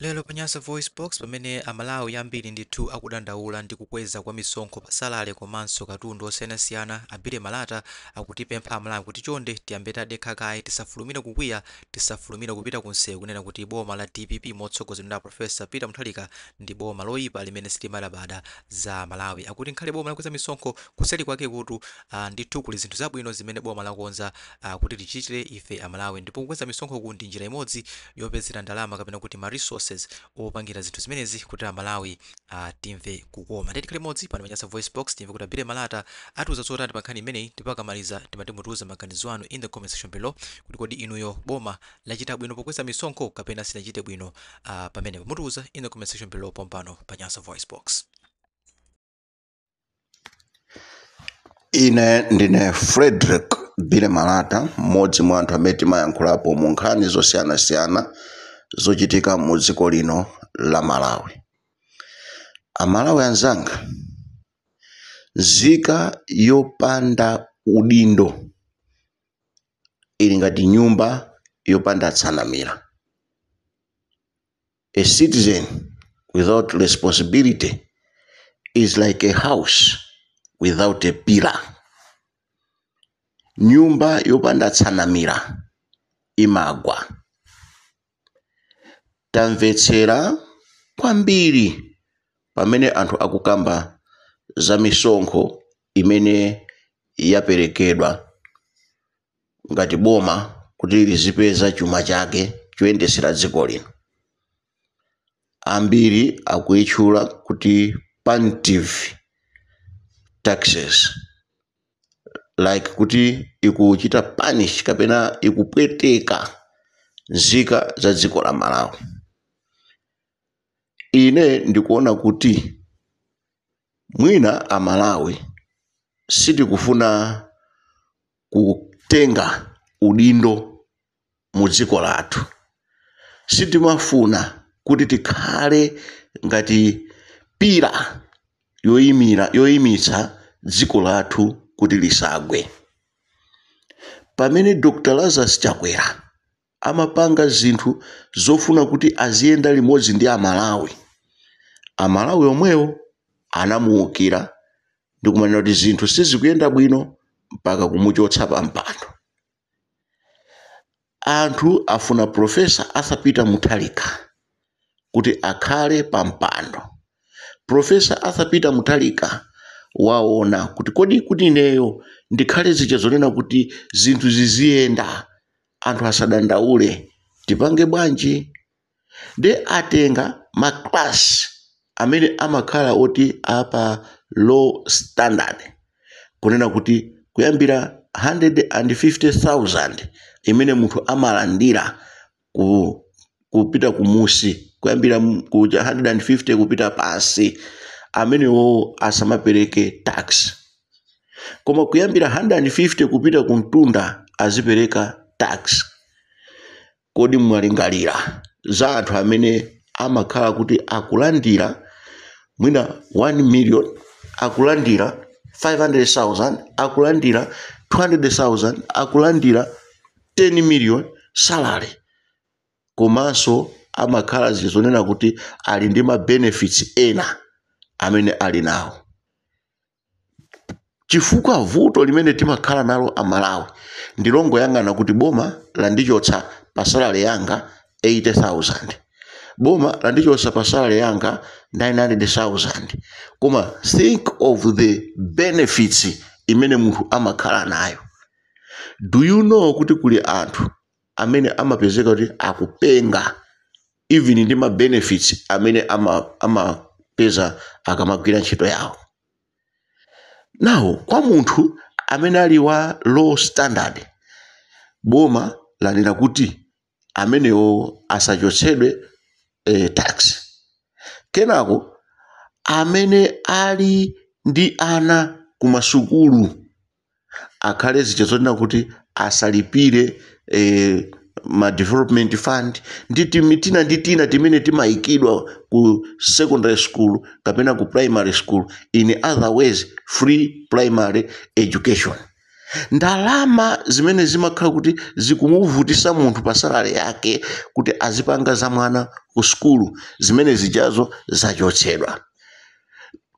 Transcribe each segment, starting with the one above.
Lero pa Nyasa VoiceBox, pamene Amalawi ambiri ndithu akudandaula ndi kukweza kwa misonkho pa salary komanso katundu osiyanasiyana, a Billy Malata akutipempha Amalawi kuti chonde tiyambe tadekha kaye, tisafulumire kukwiya, tisafulumire kupita kunsewu kunena kuti boma la dpp motsogozedwa ndi a Professor Peter Mutharika ndi boma loipa limene silimalabada za Amalawi. Akuti ngakhale boma lakweza misonkho, kuseli kwakekutu ndithu kuli zinthu zabwino zimene boma lakonza kuti tichitire ife Amalawi ndipo kukweza misonkhoku ndi njira imodzi yopezera ndalama kapena kuti ma resources opangira zinthu zimenezi kuti Amalawi timve kukoma. Ndiye tikhale limodzi pano pa Nyasa VoiceBox timve kuti a Billy Malata atiuza zotani pa nkhani imeneyi ndipo akamaliza timati mutiuze maganizo anu in the comment section below kuti kodi inuyo boma lachita bwino pokweza misonkho kapena silinachite bwino pamenepo mutiuza in the comment section below pompano pa Nyasa VoiceBox. Ine ndine Frederick Billy Malata, mmodzi mwa anthu amene timayankhulapo mu nkhani zosiyanasiyana zochitika mu dziko lino la Malawi. Amalawi anzanga, nzika yopanda udindo ili ngati nyumba yopanda tsanamira. A citizen without responsibility is like a house without a pillar. Nyumba yopanda tsanamira imagwa. Tamvetsera kwambiri pamene anthu akukamba za misonkho imene yaperekedwa ngati boma kuti lizipeza chuma chake choyendetsera dziko lino. Ambiri akuyitchula kuti punitive taxes, like kuti ikuchita punish kapena ikupweteka nzika za dziko la Malawi. Ine ndikuona kuti mwina Amalawi sitikufuna kutenga udindo mu dziko lathu. Sitimafuna kuti tikhale ngati pillar yoyimitsa dziko lathu kuti lisagwe. Pamene Dr. Lazarus Chakwera amapanga zinthu zofuna kuti aziyenda limodzi ndi Amalawi, Amalawi omwewo anamuwukira ndi kumanena kuti zinthu sizikuyenda bwino mpaka kumuchotsa pa mpando. Anthu afuna Professor Arthur Peter Mutharika kuti akhale pa mpando. Professor Arthur Peter Mutharika waona kuti kodi kuti ineyo ndikhale zija zonena kuti zinthu ziziyenda, anthu asadandaule, tipange bwanji? Nde atenga ma class amene amakhala oti apa low standard, kunena kuti kuyambira 150,000 imene munthu amalandira kupita kumusi, kuyambira kuja 150 kupita pansi, amenewo asamapereke tax, koma kuyambira 150 kupita kumtunda azipereka tax. Kodi mwalingalira za anthu amene amakhala kuti akulandira mwina 1 million, akulandira 500,000, akulandira 200,000, akulandira 10 million salary, komanso amakhala zizonena kuti ali ndi ma benefits ena amene ali nawo? Chifukwa vuto limene timakhala nalo Amalawi ndi longoyang'ana kuti boma landichotsa pa salary yanga 80,000, boma landichotsa pa salary yanga 900,000, koma think of the benefits imene munthu amakhala nayo. Do you know kuti kuli anthu amene amapezeka kuti akupenga even ndi ma benefits amene amapeza akamagwira ntchito yawo? Now, kwa munthu amene ali wa low standard, boma lanena kuti amenewo asachotsedwe tax. Kenako amene ali ndi ana kumasukulu akhale zija zonena kuti asalipire ma development fund ndi tina ndi tina timene timayikidwa ku secondary school kapena ku primary school, in other ways free primary education. Ndalama zimene zimakhala kuti zikumuvutisa munthu pa salary yake kuti azipanga za mwana ku sukulu, zimene zijazo zachotsedwa.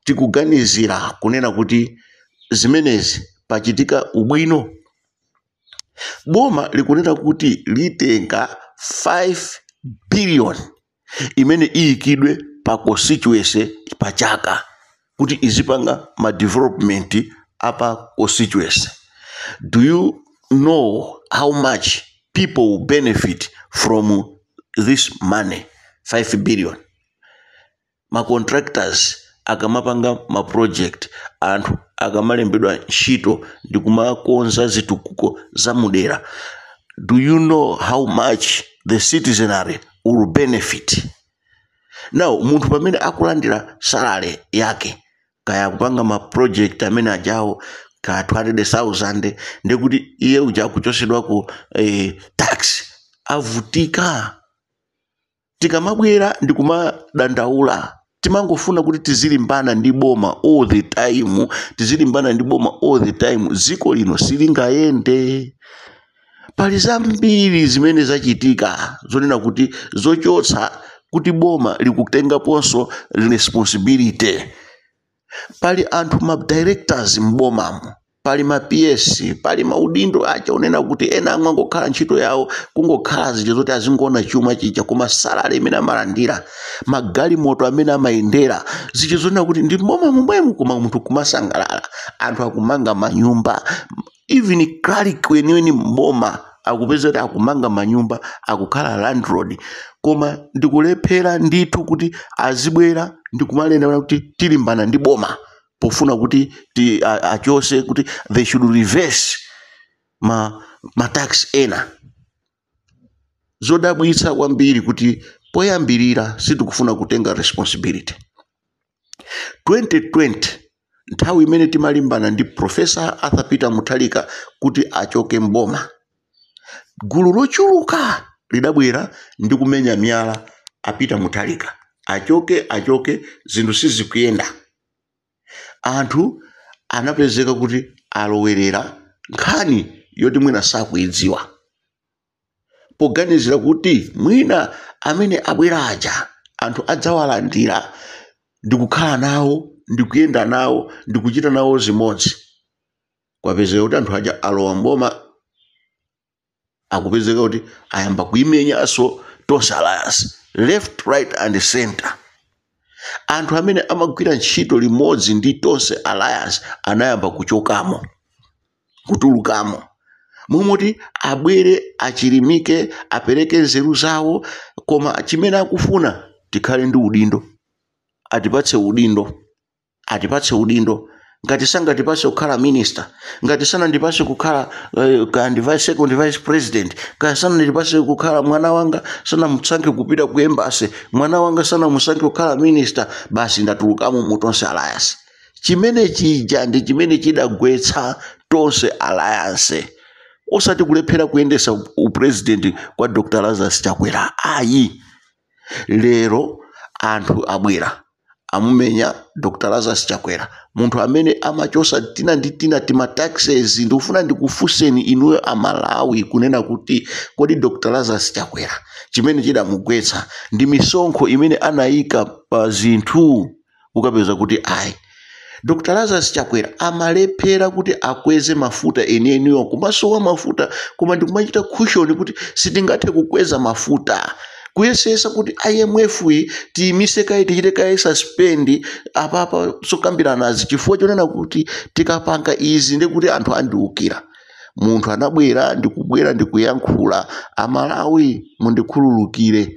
Tikuganizira kunena kuti zimenezi pachitika ubwino. Boma likunena kuti litenga 5 billion imene iyikidwe pa constituency pa chaka kuti izipanga ma development apa constituency. Do you know how much people will benefit from this money, 5 billion? Ma contractors akamapanga ma project, anthu akamalembedwa ntchito ndi kumakonza zitukuko za mudera, do you know how much the citizenry will benefit? Now munthu pamene akulandira salary yake, kaya kupanga ma project amene ajawo ka 200,000, ndekuti iye uja akuchosedwako tax, avutika. Tikamabwera ndikumadandaula, timangofuna kuti tizilimbana ndi boma all the time, tizilimbana ndi boma all the time, dziko lino silingayende. Pali zambiri zimene zachitika zonena kuti zochotsa kuti boma likutengaponso responsibility. Pali anthu, ma directors m'bomamo, pali ma PS, pali maudindo aja unena kuti ena amwe angokhala ntchito yawo kungokhala zija zoti azingoona chuma chija, koma salary imene amalandira, magalimoto amene amayendera, zija zonena kuti ndi mboma momwemo, koma munthu kumasangalala. Anthu akumanga manyumba, even clerk weniweni mboma akupeza kuti akumanga manyumba, akukhala landlord, koma ndikulephera ndithu kuti azibwera ndikumanena kuti tilimbana ndi boma pofuna kuti achose, kuti they should reverse ma tax ena. Zodabwitsa kwambiri kuti poyambirira sitikufuna kutenga responsibility. 2020, nthawi imene timalimbana ndi Professor Arthur Peter Mutharika kuti achoke mboma, gulu lochuluka lidabwera ndi kumenya miyala, a Peter Mutharika achoke, achoke, zinthu sizikuyenda. Anthu anapezeka kuti alowerera nkhani yoti mwina sakuidziwa, poganizira kuti mwina amene abwera aja anthu adzawalandira ndi kukhala nawo, ndi kuyenda nawo, ndi kuchita nawo zimodzi. Kwapezeka kuti anthu aja alowa mboma, akupezeka kuti ayamba kuimenyanso Tonse Alliance left, right and center. Anthu amene amagwira ntchito limodzi ndi Tonse Alliance anayamba kuchokamo, kutulukamo, momoti abwere achilimike, apereke nzeru zawo, koma chimene akufuna tikhale ndi udindo, atipatse udindo, atipatse udindo. Ngati sangatipatse kukhala minister, ngati sanandipatse kukhala kandi vice, second vice president, kaya sanandipatse kukhala, mwana wanga sanamusankhe kupita ku embassy, mwana wanga sanamusankhe kukhala minister, basi, ndatulukamo mu Tonse Alliance. Chimene chija ndi chimene chidagwetsa Tonse Alliance, osati kulephera kuyendesa upresident kwa Dr Lazarus Chakwera, ayi. Lero anthu abwera amumenya Dr Lazarus Chakwera, munthu amene amachosa tina ndi tina tima taxes. Ndikufuna ndikufunseni inuyo Amalawi kunena kuti kodi Dr Lazarus Chakwera chimene chidamugwetsa ndi misonkho imene anayika pa zinthu? Ukapeza kuti ayi, Dr Lazarus Chakwera amalephera kuti akweze mafuta enieniwo, kumasowa mafuta, koma ndikumachita caution kuti sitingathe kukweza mafuta, kuyesesa kuti IMF iyi tiyimise kaye, tichite kaye suspend apapa zokambiranazi, chifukwa chonena kuti tikapanga izi ndikuti anthu andiukira. Munthu anabwera ndikubwera ndikuyankhula, "Amalawi, mundikhululukire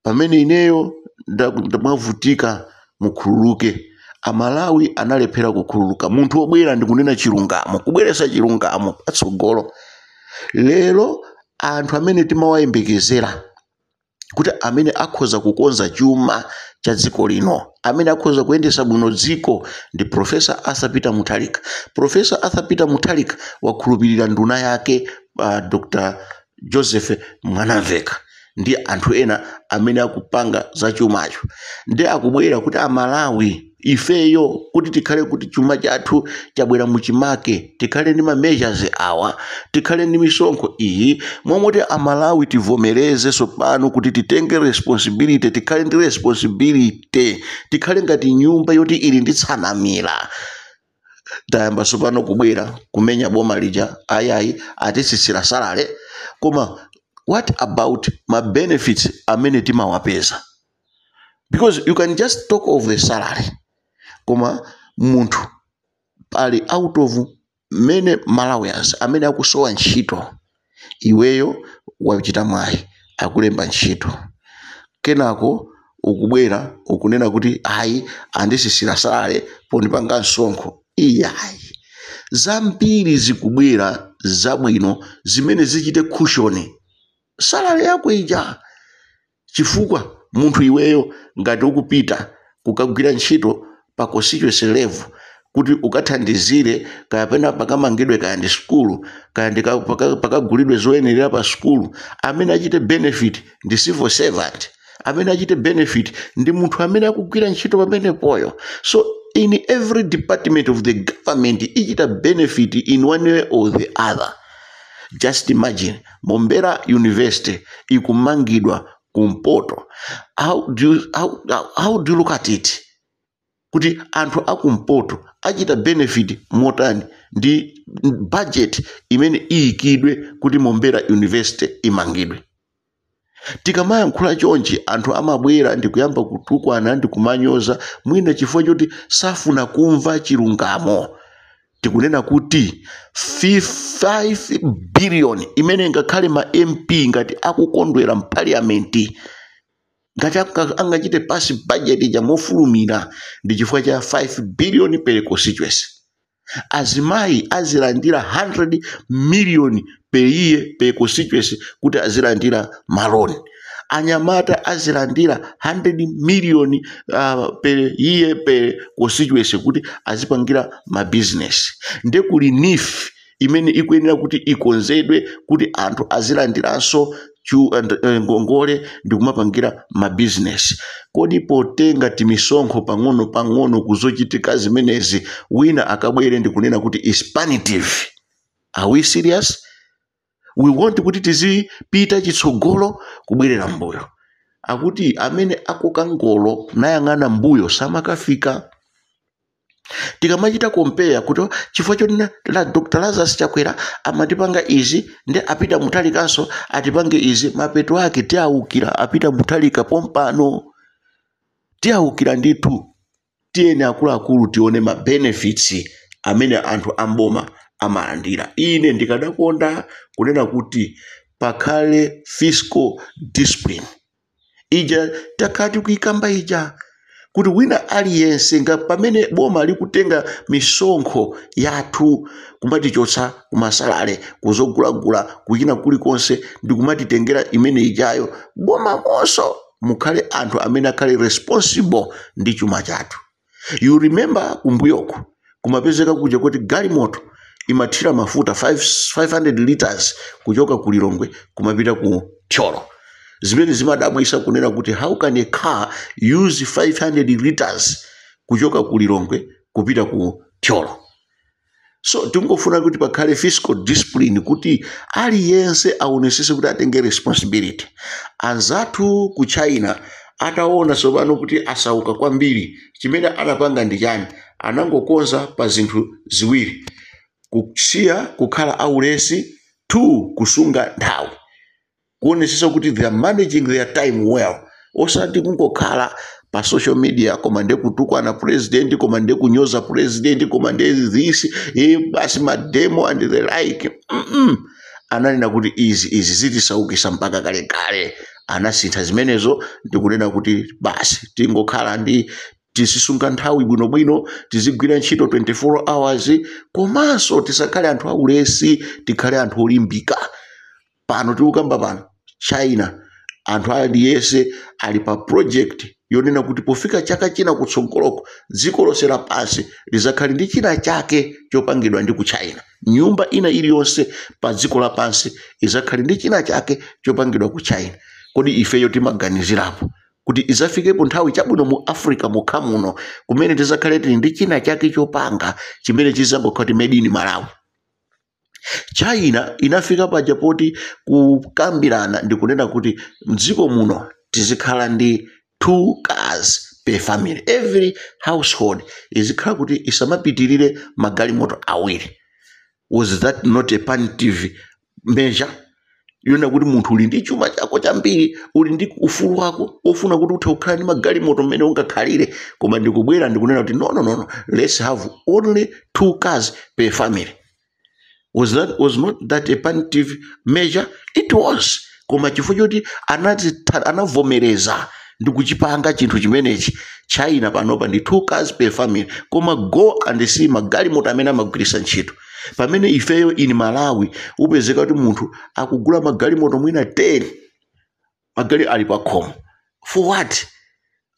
pamene ineyo ndamavutika, mukhululuke." Amalawi analephera kukhululuka munthu wobwera ndikunena chilungamo, kubweretsa chilungamo patsogolo. Lero anthu amene timawayembekezera kuti amene akhoza kukonza chuma cha dziko lino, amene akhoza kuyendetsa bwino dziko, ndi Professor Arthur Peter Mutharika. Professor Arthur Peter Mutharika wakhulupirira nduna yake, Dr Joseph Mwanamveka. Ndi anthu ena amene akupanga za chumacho ndi akubwera kuti Amalawi ifeyo kuti tikhale kuti chuma chathu chabwera muchimake, tikhale ndi ma measures awa, tikhale ndi misonkho iyi, momoti Amalawi tivomereze sopano kuti titenge responsibility, tikhale ndi responsibility, tikhale ngati nyumba yoti ili ndi tsanamira. Tayamba sopano kubwera kumenya boma lija, ayayi, atisisira salary. Koma what about ma benefits amene timawapeza? Because you can just talk of the salary, koma munthu pali out of many Malawians amene akusowa ntchito, iweyo wachita mwayi, akulemba ntchito, kenako ukubwera ukunena kuti ayi, andisisira salary pondipanga msonkho. Iyayi, zambiri zikubwera zabwino zimene zichite cushion salary yako ija, chifukwa munthu iweyo ngati ukupita kukagwira ntchito pa constituency level kuti ukathandizire kapena pakamangidwe kaya ndi sukulu, kaya ndi pakagulidwe zoyenerera pa sukulu, amene achite benefit ndi civil servant, amene achite benefit ndi munthu amene akugwira ntchito pamenepoyo. So in every department of the government ichita benefit in one way or the other. Just imagine Mombera University ikumangidwa kumpoto. How do you look at it kuti anthu akumpoto achita benefit motani ndi budget imene iyikidwe kuti Mombera University imangidwe? Tikamayankhula chonchi, anthu amabwera ndi kuyamba kutukwana ndi kumanyoza, mwina chifukwa choti safuna kumva chilungamo. Tikunena kuti 5 billion imene ngakhale ma MP ngati akukondwera mparliament, ngati angachite pass budget ja mofulumira, ndi chifukwa cha 5 billion per constituency. Azimayi azilandira 100 million per year per constituency kuti azilandira ma loan. Anyamata azilandira 100 million per year per constituency kuti azipangira mabizinesi. Nde kuli NEEF imene ikuyenera kuti ikonzedwe kuti anthu azilandiranso ngongole ndi kumapangira mabizinesi. Kodi potenga timisonkho pang'ono pang'ono kuzochitika zimenezi, wina akabwere ndi kunena kuti is punitive? Are we serious? We want kuti tizipita chitsogolo, kubwerera mbuyo. Akuti amene akoka ngolo nayang'ana mbuyo samakafika. Tikamachita compare kuti chifukwa choti la Dr Lazarus Chakwera amatipanga izi, ndi apita Mutharikanso atipange izi, mapeto ake tiawukira apita Mutharika pompano, tiawukira ndithu. Tiyeni akuluakulu, tione ma benefits amene anthu amboma amalandira. Ine ndikadakonda kunena kuti pakhale fiscal discipline ija takhala tikuyikamba ija, kuti wina aliyense nga pamene boma likutenga misonkho yathu kumatichotsa kuma salary, kuzogulagula, kuchina kulikonse, ndi kumatitengera imene ijayo, boma monso mukhale anthu amene akhale responsible ndi chuma chathu. You remember kumbuyoko kumapezeka kuja kuti galimoto imathira mafuta 500 liters kuchoka ku Lilongwe kumapita ku Thyolo, zimene zimadabwisa kunena kuti how can a car use 500 liters kuchoka ku Lilongwe kupita ku Thyolo? So tingofuna kuti pakhale fiscal discipline, kuti aliyense aonesese kuti atenge responsibility. Anzathu ku China ataona tsopano kuti asauka kwambiri, chimene anapanga ndi chani? Anangokonza pa zinthu ziwiri: kusiya kukhala aulesi, two, kusunga nthawi, kuonesesa kuti they are managing their time well, osati kungokhala pa social media koma ndiye kutukwana president, koma ndiye kunyoza president, koma ndiye this, basi ma demo and the like. Ananena kuti izi izi zitisaukisa mpaka kalekale. Anasintha zimenezo ndikunena kuti basi, tingokhala ndi tizisunga nthawi bwinobwino, tizigwira ntchito 24 hours, komanso tisakhale anthu aulesi, tikhale anthu olimbika. Pano tikukamba pano, China anthu aliyense ali pa project yonena kuti pofika chaka china kutsogoloko, dziko lonse lapansi lizakhale ndi china chake chopangidwa ndi ku China. Nyumba ina iliyonse pa dziko lapansi izakhale ndi china chake chopangidwa ku China. Kodi ifeyo timaganizirapo kuti izafikepo nthawi chabwino mu Africa mokha muno kumene tizakhale tili ndi china chake chopanga chimene chizangokhala kuti made in Malawi? China inafika paja poti kukambirana ndikunena kuti mdziko muno tizikhala ndi two cars per family, every household izikhala kuti isamapitirire magalimoto awiri. Was that not a punitive measure yona kuti munthu uli ndi chuma chako chambiri, uli ndi ufulu wako ofuna kuti uthe kukhala ndi magalimoto mmene ungakhalire, koma ndikubwera ndikunena kuti no, no, no, no, let's have only two cars per family? Was not that a punitive measure? It was. Koma chifukwa choti anavomereza ndi kuchipanga chinthu chimenechi, China panopa ndi two cars per family, koma go and see magalimoto amene amagwiritsa ntchito. Pamene ifeyo in Malawi upezeka kuti munthu akugula magalimoto mwina 10, magali ali pa khomo. For what?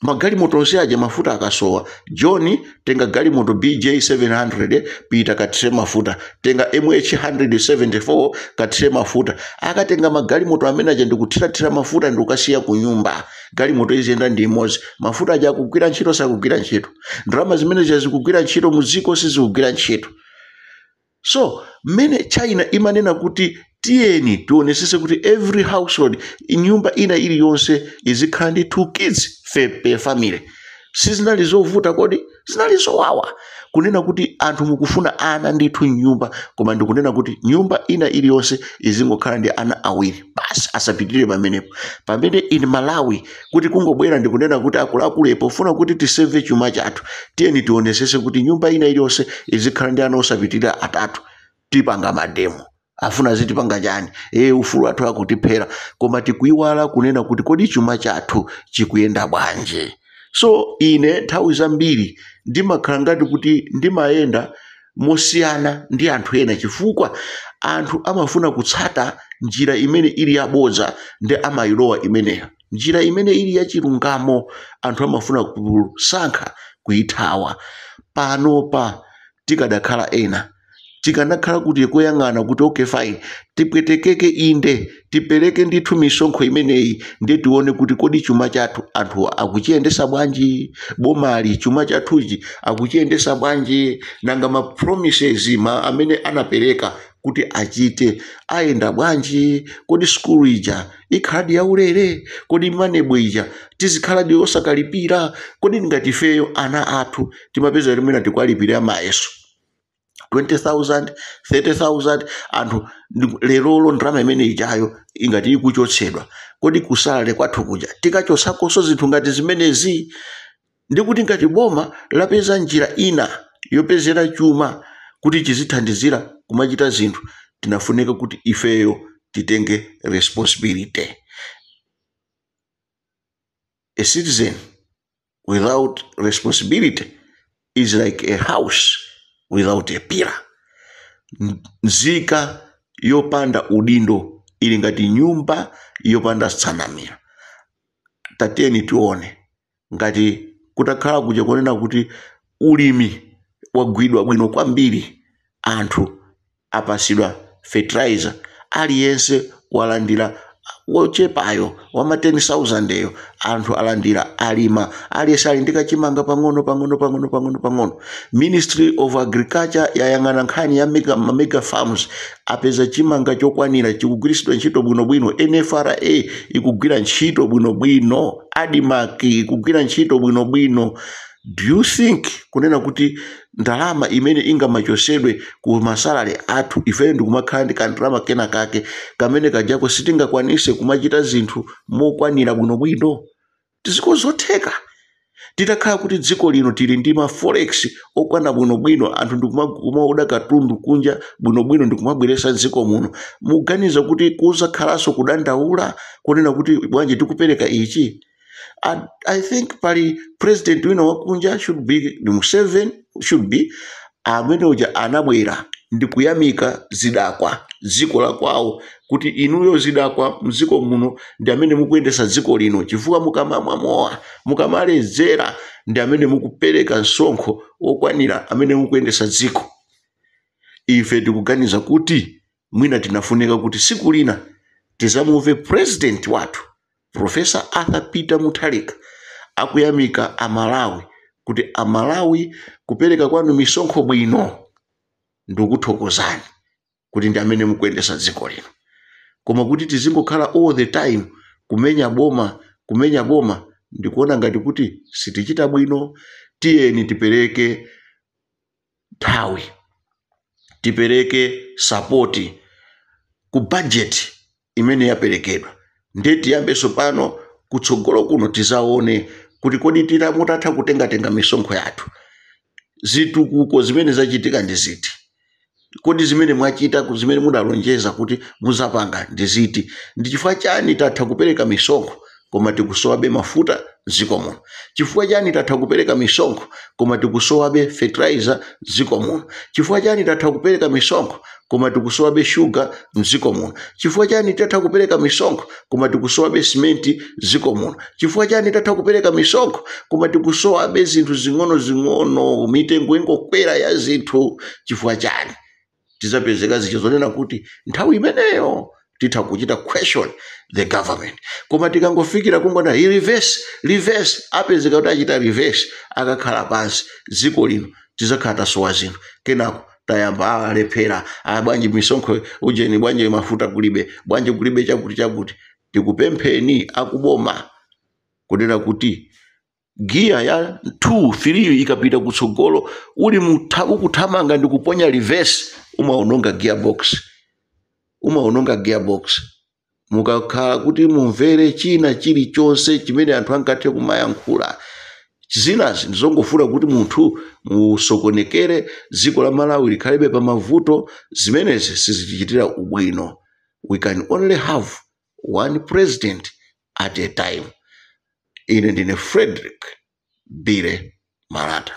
Magalimoto onse aja mafuta akasowa, "John, tenga galimoto BJ 700, pita kathire mafuta. Tenga MH 174, kathire mafuta." Akatenga magalimoto amene aja ndikuthirathira mafuta ndikukasiya ku nyumba. Galimoto iziyenda ndi imodzi. Mafuta aja akugwira ntchito, sakugwira ntchito? Ndalama zimene zikugwira ntchito muziko, sizikugwira ntchito? So mmene China imanena kuti tiyeni tionesese kuti every household, nyumba ina iliyonse izikhala ndi two kids per family, sizinali zovuta kodi? Zinali zowawa kunena kuti anthu mukufuna ana ndithu nyumba, koma ndikunena kuti nyumba ina iliyonse izingokhala ndi ana awiri basi, asapitirire pamenepo. Pamene in Malawi kuti kungobwera ndikunena kuti akuluakulu, pofuna kuti tiseve chuma chathu, tiyeni tionesese kuti nyumba ina iliyonse izikhala ndi ana osapitirira atatu, tipanga mademo. Afuna zitipanga chani? Ufulu athu akutiphera. Koma tikuiwala kunena kuti kodi chuma chathu chikuyenda bwanji? So ine nthawi zambiri ndimakhala ngati kuti ndimayenda mosiyana ndi anthu ena, chifukwa anthu amafuna kutsata njira imene ili yabodza ndi amayilowa imeneyo. Njira imene ili yachilungamo anthu amafuna kusankha kuyithawa. Panopa tikadakhala ena, tikanakhala kuti kuyang'ana kuti okay, fine, tipwetekeke inde, tipereke ndithu misonkho imeneyi, ndiye tione kuti kodi chuma chathu anthu akuchiyendesa bwanji, bomali chuma chathuchi akuchiyendesa bwanji, nanga ma promises ma amene anapereka kuti achite ayenda bwanji? Kodi sukulu ija ikhaladi yaulere? Kodi MANEB ija tizikhaladi osakalipira? Kodi ngati ifeyo ana athu timapeza limene tikualipirira mayeso 20,000, 30,000, anthu lerolo ndalama imene ijayo ingati ikuchotsedwa, kodi kusalale kwathu kuja tikachotsakonso zinthu ngati zimenezi? Ndikuti ngati boma lapeza njira ina yopezera chuma kuti chizithandizira kumachita zinthu, tinafunika kuti ifeyo titenge responsibility. A citizen without responsibility is like a house without a pillar. Nzika yopanda udindo ili ngati nyumba yopanda tsanamira. Tatiyeni tione ngati kutakhala kuja kunena kuti ulimi wagwidwa bwino kwambiri, anthu apasidwa fertilizer, aliyense walandira wochepayo wama 10,000 eyo, anthu alandira, alima, aliyense ali ndi kachimanga pang'ono pang'ono pang'ono pang'ono pang'ono. Ministry of Agriculture yayang'ana nkhani ya mega farms, apeza chimanga chokwanira, chikugwiritsidwa ntchito bwinobwino. NFRA ikugwira ntchito bwinobwino, ADMARC ikugwira ntchito bwinobwino. Do you think kunena kuti ndalama imene ingamachosedwe ku masalale athu, ifeyo ndikumakhala ndi kandalama kena kake kamene kajako, sitingakwanise kumachita zinthu mokwanira bwinobwino? Tiziko zotheka. Titakhala kuti dziko lino tili ndi ma forex okwana bwinobwino, anthu ndikumaoda katundu kunja bwinobwino ndikumabweresa dziko muno, muganiza kuti kuzakhalanso kudandaula kunena kuti bwanji tikupereka ichi? I think pali president wina wakunja, should be ni Museveni, should be amene uja anabwera ndi kuyamika zidakwa dziko la kwawo kuti inuyo zidakwa mdziko muno ndi amene mukuyendesa dziko lino, chifukwa mukamamwa mowa, mukamaledzera, ndi amene mukupereka msonkho wokwanira amene mukuyendesa dziko. Ife tikuganiza kuti mwina tinafunika kuti siku lina tizamuve president wathu, Professor Arthur Peter Mutharika akuyamika Amalawi kuti Amalawi kupereka kwanu misonkho bwino, ndikuthokozani kuti ndi amene mukuyendesa dziko lino. Koma kuti tizingokhala all the time kumenya boma, kumenya boma, ndikuona ngati kuti sitichita bwino. Tiyeni tipereke nthawi, tipereke support ku budget imene yaperekedwa. Ndiye tiyambenso pano kutsogolo kuno tizaone kuti kodi tita mutatha kutengatenga misonkho yathu, zitukuko zimene zachitika ndi ziti? Kodi zimene mwachita, zimene mudalonjeza kuti muzapanga ndi ziti? Ndi chifukwa chani tatha kupereka misonkho koma tikusowabe mafuta mdziko muno? Chifukwa chani tatha kupereka misonkho koma tikusowabe fertilizer mdziko muno? Chifukwa chani tatha kupereka misonkho koma tikusowabe shuga mdziko muno? Chifukwa chani tatha kupereka misonkho koma tikusowabe simenti mdziko muno? Chifukwa chani tatha kupereka misonkho koma tikusowabe zinthu zing'ono-zing'ono, mitengo ingokwera ya zinthu? Chifukwa chani? Tizapezeka zicho zonena kuti nthawi imeneyo titha kuchita question the government. Koma tikangofikira kungona reverse, reverse, apezeka kuti achita reverse, akakhala pansi, dziko lino tizakhala tasowa zinthu. Kenako tayamba alephera, bwanji misonkho ujeni, bwanji mafuta kulibe, bwanji kulibe chakuti chakuti. Tikupempheni akuboma kunena kuti giya ya 2 3 ikapita kutsogolo, uli ukuthamanga ndi kuponya reverse, umaononga gearbox, umaononga gearbox. Mukakhala kuti mumvere china chilichonse chimene anthu angathe kumayankhula, zinazi ndizongofuna kuti munthu musokonekere, dziko la Malawi likhalebe pa mavuto. Zimenezi sizitichitira ubwino. We can only have one president at a time. Ine ndine Frederick Bile Malata.